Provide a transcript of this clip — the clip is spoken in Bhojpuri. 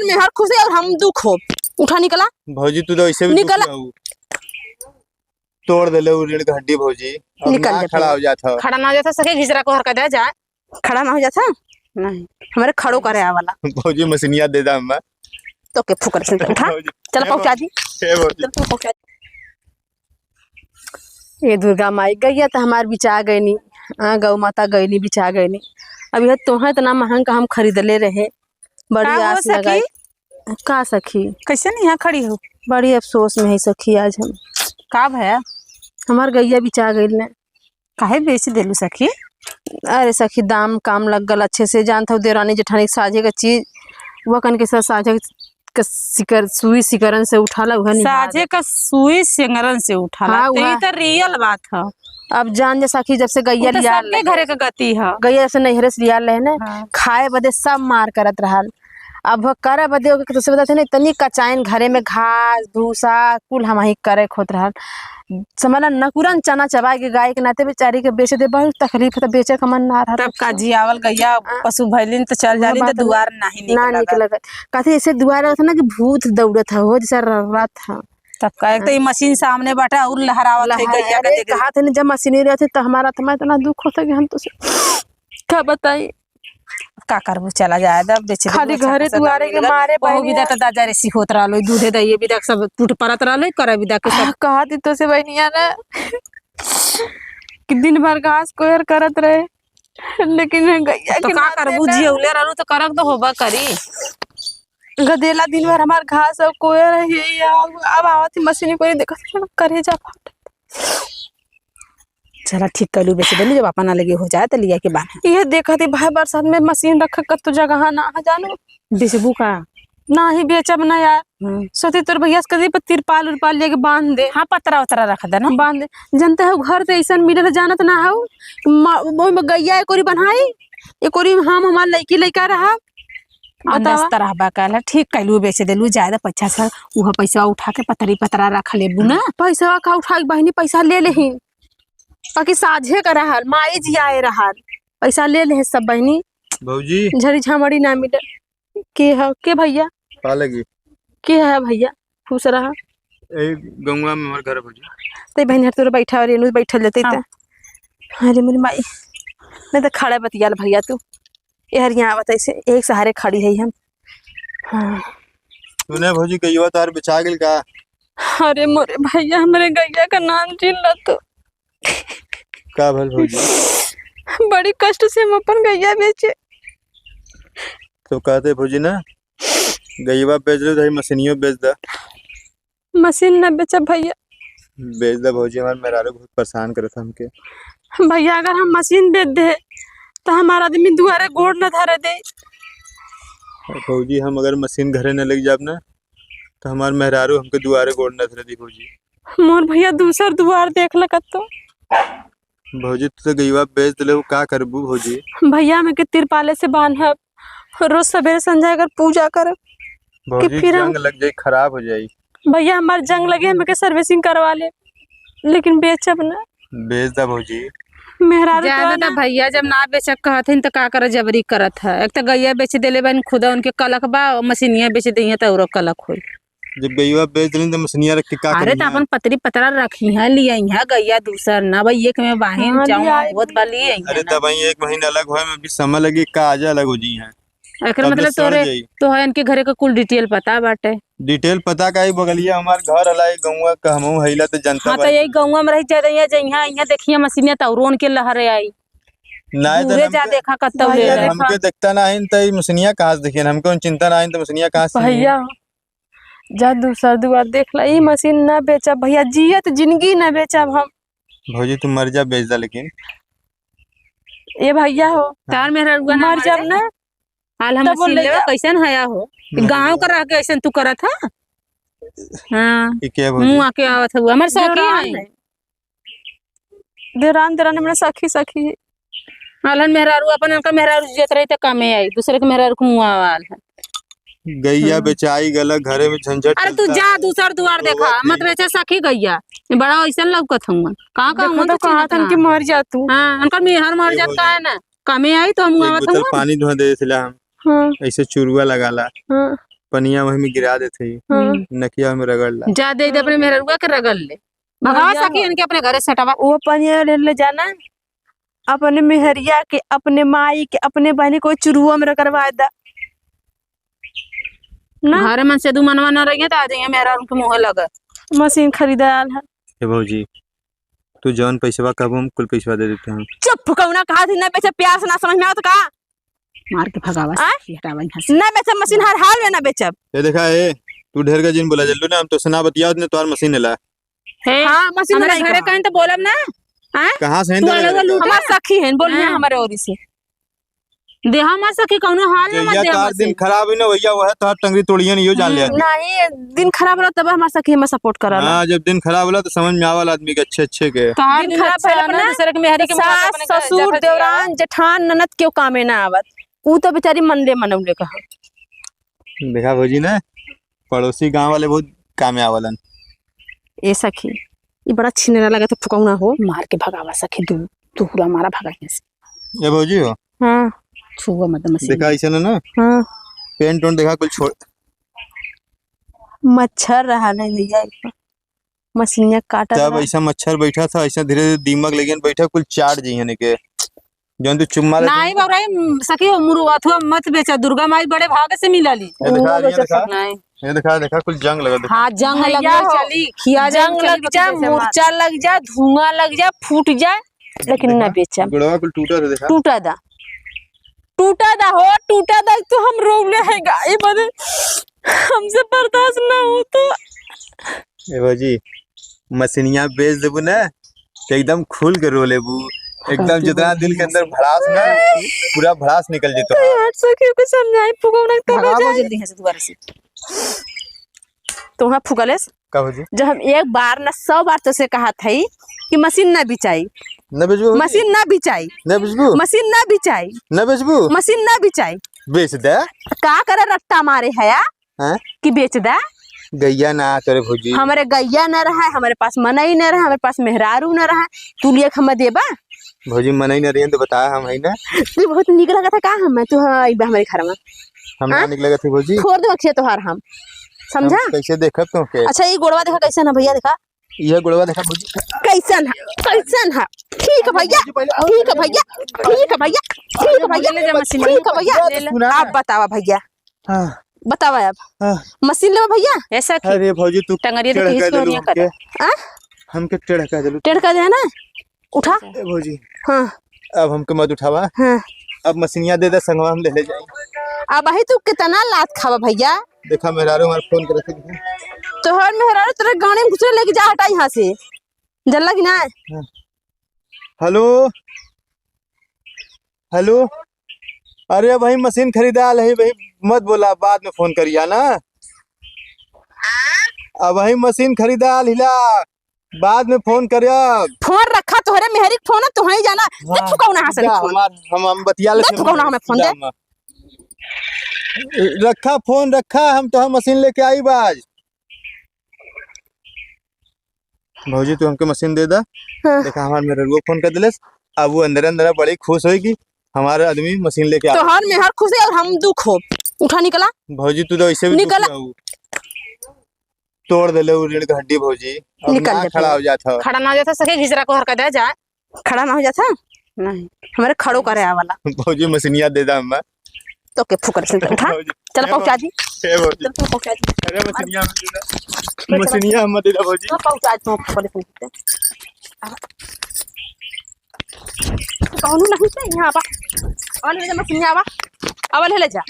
मेहर खुश है और हम दुख हो। उठा निकला। भौजी तू तो ऐसे भी निकल। दुखी हऊ। तोड़ देले उ रीढ़ के हड्डी भौजी, अब निकल ना जा खड़ा हो जात ह। खड़ा ना हो जाता सके घिसरा को हरकत है जाए खड़ा ना हो जाता नहीं हमारे खड़ो करे आवाला भौजी मशीनिया दे दा हम्मा। तो के फुकर से उठा भौजी, चल ए पहुंचा दी। ए भौजी। चल पहुंचा दी। ये दुर्गा माई गैया तो हमार बिचा गईनी, हाँ गौ माता गईनी बिचा गईनी। अब यह तोहे इतना महंगा हम खरीदले रहे, बड़ी का हो आस सखी? लगाई। का सखी कैसे नहीं यहाँ खड़ी हो? बड़ी अफसोस में है सखी आज हम। का भया? हमार गैया बिचा गईल ने। काहे बेच देलू सखी? अरे सखी दाम काम लग गल अच्छे से, जानत हूँ देरानी जेठानी के साझे का चीज वह कन के साथ साझे के सिकर सुई सिकरन से उठाला उहे निहार। साझे का सुई सिंगरन से उठाला। हाँ, तो उहा। ई तो रियल बात है। अब जान जा सखी जब से गैया तो लिया सबके घरे का गति है। गैया से नैहरे से लिया रहे ने, हाँ। खाए बदे सब मार करत रहल। अब करे बदे ओके तो बताते ना इतनी कचाइन घरे में घास भूसा कुल हम ही करे खोत रहल। समझला नकुरन चना चबाए के गाय के नाते बेचारी के बेचे दे बहुत तकलीफ है, तो बेचे का मन ना रहा। तब का जियावल गैया पशु भैलिन तो चल जाली बात तो दुआर नहीं ना निकल निकल कथी ऐसे दुआर था ना कि भूत दौड़त था हो जैसा रर्रा था। तब का एक तो ये मशीन सामने बैठा और लहरावत है गैया का अरे देख। कहा थे ना जब मशीनी रहते तो हमारा तो इतना दुख होता कि हम तो क्या बताई। का करबू चला जाए तब बेचे देबू, खाली अच्छा घरे खासा दाम दुआरे के मिल गल। मारे बहु बहनिया। विदा तो दादा रेसी होत रहलो, दूधे दहिए विदा सब टूट परत रहलो, करे विदा के सब। कहा थी तो से बहनिया ना कि दिन भर घास कोयर करत रहे, लेकिन गैया तो के का नाते करबू ना जियौले रहलू तो करक तो होबा करी। गधेला दिन भर हमार घास और कोयर है अब आवत ही मशीन कोई देखत करे जा फाट। चला ठीक कलू बेच देलू, जब अपना लगे हो जाए तो लिया के बान्हा। ये देखत ही भाई बरसात में मशीन रख कर तो जगह ना है जानो। बेचबू का? ना ही बेचब ना यार। सोती तोर भैया से कदी पर तिरपाल उरपाल लेके बांध दे। हाँ पतरा उतरा रख दे ना। बांध दे। जानते हो घर तो ऐसा मिलल जानत ना हो ओमे गैया एकोरी बनाई एकोरी हम हमार लड़की लड़का रहा। अंदाज तरह बा कहला ठीक कैलू बेच देलू, ज्यादा पैसा से उहा पैसा उठा के पतरी पतरा रख लेबू ना। पैसा का उठा के बहनी पैसा ले लेही, बाकी साझे का रहल माई जी आए रहल पैसा ले ले सब बहनी। भौजी झड़ी झामड़ी ना मिले। के है के भैया? पा लगी के है भैया? खुश रहा। ए गंगवा में हमर घर भौजी। ते बहनी हर तोरे बैठा रेनू बैठल जते हाँ। ते। अरे मेरी माई नहीं तो खड़ा बतियाल भैया तू एहर यहाँ आवत ऐसे एक सहारे खड़ी है हम। हाँ। तूने भौजी गईवा तार बेचा गेल का? अरे मोरे भैया हमरे गैया का नाम चिन ल तो। का भल भौजी? बड़ी कष्ट से हम अपन गैया बेचे। तो कहते भौजी ना गईवा बेच दे तो मशीनियो बेच दा। मशीन ना बेचब भैया। बेच दा भौजी, हमार मेहरारू बहुत परेशान करत हमके। भैया अगर हम मशीन बेच दे तो हमारा आदमी दुआरे गोड़ न धरे दे। भौजी हम अगर मशीन घरे न लग जाब ना तो हमार मेहरारू हमके दुआरे गोड़ न धरे दी भौजी। मोर भैया दूसर दुआर देख लकत तो। भौजी तू तो गईवा बेच दिले, का करबू भौजी? भैया हमें के तिरपाले से बांधब, रोज सवेरे संझा अगर पूजा करब। भौजी फिर हम- जंग लग जाई, खराब हो जाई। भैया हमार जंग लगे हमें के सर्विसिंग करवा ले, लेकिन बेचब ना। बेच दा भौजी। मेहरारू तो ज्यादा ना तो भैया जब ना बेचक कहत तो का कर जबरी करत है। एक तो गैया बेच देले बन खुदा उनके कलक बा, मशीनिया बेच दी है तो औरो कलक होई। जब गईवा बेच दिली तो मशीनिया रख के का अरे तो करी? अपन पतरी पतरा रखी है लिया है गैया दूसर ना भाई एक में बाहिन हाँ, जाऊं लिया है। बहुत बार लिए अरे दवाई एक महीना अलग होए में भी समय लगी का आजा अलग हो जी है। एकर तब मतलब ले सड़ तोरे जाई। तो है इनके घरे का कुल डिटेल पता बाटे। डिटेल पता का ही बगलिया हमार घर हलाई गौवा का हमहू हईला तो जनता हाँ तो यही गौवा में रही जाए जइहा यहाँ देखिए मशीनिया तो औरो उनके लहरे आई। ना तो दूरे जा देखा कत्तो ले भैया रहे। हमके देखता ना आइन त ई मशीनिया कहाँ से देखियन, हमके चिंता ना आइन त मशीनिया कहाँ से भैया जा दूसर दुआर देख ला, ई मशीन ना बेचब भैया, जियत जिंदगी ना बेचब हम। भौजी तू मर जा बेच दा लेकिन। ए भैया हो तार मेहरा रुआ मर जाब ना हाल हम तब वो मशीन ले लेवा जा। कैसन हया हो गांव का रह के ऐसन तू करत हा। हाँ ई के भौजी? मुंह आके आवत हुआ हमर सखी देवरान है है। देवरान देवरान हमरा सखी सखी हालन मेहरारू अपन उनका मेहरारू जियत रही त कामे आई, दूसरे के मेहरारू के मुंह आवाल है। गैया बेचाई गलत घरे में झंझट। अरे तू चलता। जा दूसर दुआर देखा मत बेचा सखी गैया बड़ा ऐसन लौकत हुआ कहां कहां देखो हुआ तो कहा था कि मर जा तू। हां उनका मेहर मर ए जात भौजी। का है ना कामे आई तो हम एक आवत बोतल हुआ। पानी धो दे थिला हम हाँ ऐसे चुरुआ लगाला हाँ पनिया वही में गिरा देते ही, नकिया में रगड़ ला। जा दे दे अपने मेहरुआ के रगड़ ले, भगावा भैया सखी इनके अपने घरे सटावा। वो पनिया ले ले जाना अपने मेहरिया के, अपने माई के, अपने बहनी को चुरुआ में करवा दा ना। घरे मन से दू मनवा न रही तो आ जाइए मेहरा उनके मुँह लगा। मशीन खरीदा आल है। ए भौजी तू जौन पैसवा कहबो हम कुल पैसवा दे देते हैं। चुप फुकौना कहा थी ना बेचे, प्यास ना समझ में आवत का? मार के भगावा आय? सखी, हटावा यहाँ से। ना बेचब मशीन, हर हाल में ना बेचब। ये देखा ए तू ढेर का जिन बोला जल्लू ना, हम तो सुना बतिया ने तोहार मशीन ला। हे हाँ मशीन हमारे नहीं घरे कहा। कहीं तो बोलब ना। आय? कहां से तू अलग लूट हमार सखी हैं बोलिए हाँ। हमारे ओरी से। देहा मत सखी कौनो हाल में मत जइया देहा तार दिन मशीन। खराब है ना भैया, वह तोहार टंगरी तोड़िए नहीं यो जान ले आदमी। नहीं दिन खराब रहा तब हमार सखी हमें सपोर्ट करला। हां जब दिन खराब होला तो समझ में आवल आदमी के अच्छे अच्छे के। तोहार दिन दिन खराब अच्छा भइला ना, पर ना, दूसरे के मेहरी के मुँह सास अपने घर ससुर जाकर देवरान जेठान ननद केहू कामे ना आवत, ऊ तो बेचारी मनले मनौले कहा। देखा भौजी ने पड़ोसी गांव वाले बहुत कामे आवलन। ए सखी ये बड़ा छिनेला लगा तो फुकौना हो। मार के भगावा सखी, दू दूरा मारा भगा यहाँ से। ए भौजी हो हाँ छुआ मत मशीन। देखा ऐसे ना ना हाँ पेंट उंट देखा कुल छोड़। मच्छर रहा नहीं भैया, मशीनिया काटा तब ऐसा मच्छर बैठा था, ऐसा धीरे धीरे दीमक लेकिन बैठा कुल चाट जइहन के जौन तू चुम्मा ले। नहीं बौराई सखी मुरुआ मत बेचा, दुर्गा माई बड़े भाग से मिलली। ये देखा ये देखा नहीं ये देखा देखा कुल जंग लगा देखा। हाँ जंग लग भैया जा हो। चली खिया जंग लग जा, मूर्छा लग जा, धुआं लग जा, फूट जाए, लेकिन ना बेचा। गुड़वा कुल टूटा था देखा। टूटा दा, टूटा दा हो, टूटा दा तो हम रोवले हैं गाय बदे हमसे बर्दाश्त ना हो तो। ए भौजी मशीनिया बेच देबू ना तो एकदम खुल के रो लेबू, एकदम जितना दिल के अंदर भड़ास ना पूरा भड़ास निकल जेतो। यार सखी को समझाई फुकौना तब भगावा जल्दी यहाँ से दोबारा से। तो वहाँ फुकलेस का भौजी? जब हम एक बार ना 100 बार तो से कहा था कि मशीन ना बिचाई, न बेचबू? मशीन ना बिचाई, न बेचबू? मशीन ना बिचाई, न बेचबू? मशीन ना बिचाई। बेच दे। का करे रट्टा मारे है या? हैं? कि बेच दे। गैया ना करे भौजी। हमारे गैया न रहा है, हमारे पास मनई न रहा, हमारे पास मेहरारू न रहा, तू लिए हम देबा? भौजी मनई न रही तो बताया हम है ना। तू बहुत निक लगा था का हम तू हमारे घर में हम ना निक लगा थी भौजी। छोड़ दो अक्षय तोहार हम समझा। हम कैसे देखब तो के? अच्छा ये गोड़वा देखा कैसन है भैया, देखा यह गोड़वा देखा भौजी कैसन है, कैसन है। ठीक है भैया, ठीक है भैया, ठीक है भैया, ठीक है भैया, ठीक है भैया। आप बतावा भैया, बतावा अब मशीन लेवा भैया। ऐसा अरे भौजी तू टंगरिया तो खींच के नहीं कर हां हमके टेढ़ कर देलू, टेढ़ कर दे ना, उठा ए भौजी। हां अब हमके मत उठावा। हां अब मशीनिया दे दे संगवा हम ले ले जाई। अब ही तू कितना लात खावा भैया। देखा मेहरारू हमार फोन करे थे। तोहर मेहरारू तेरे गाने में घुसरे लेके जा, हटा यहां से जल्ला कि ना। हेलो हेलो, अरे भाई मशीन खरीदा है भाई, मत बोला बाद में फोन करिया ना। अब भाई मशीन खरीदा हिला, बाद में फोन करिया। फोन रखा तोहरे मेहरी फोन है, तुहई जाना ते फुकौना हां से फोन। हम बतिया ले, फुकौना हमें फोन दे। रखा फोन रखा, हम तो हम मशीन लेके आई बाज। भौजी तू हमके मशीन दे दा। हाँ। देखा हमार मेहररुआ फोन कर दिलेस, अब वो अंदर अंदर बड़ी खुश होगी हमारे आदमी मशीन लेके आ। तो हर मेहर खुश है और हम दुख हो। उठा निकला भौजी, तू तो ऐसे भी निकला। तोड़ देले वो रीढ़ की हड्डी भौजी। अब निकल ना जा खड़ा हो जाता, खड़ा ना हो जाता सके घिसरा को हरकत दे जा, खड़ा ना हो जाता नहीं हमारे खड़ो करे आवाला। भौजी मशीनिया दे दा हमें तो के फुकर से उठा, चल पहुंचा दी, ए भौजी चल पहुंचा दी। अरे मशीनिया मत दे दा, मशीनिया मत दे दा भौजी। हां पहुंचा दो फुकर से। कौनो नहीं से यहां आवा, अवल ले जा मशीनिया आवा, अवल ले जा।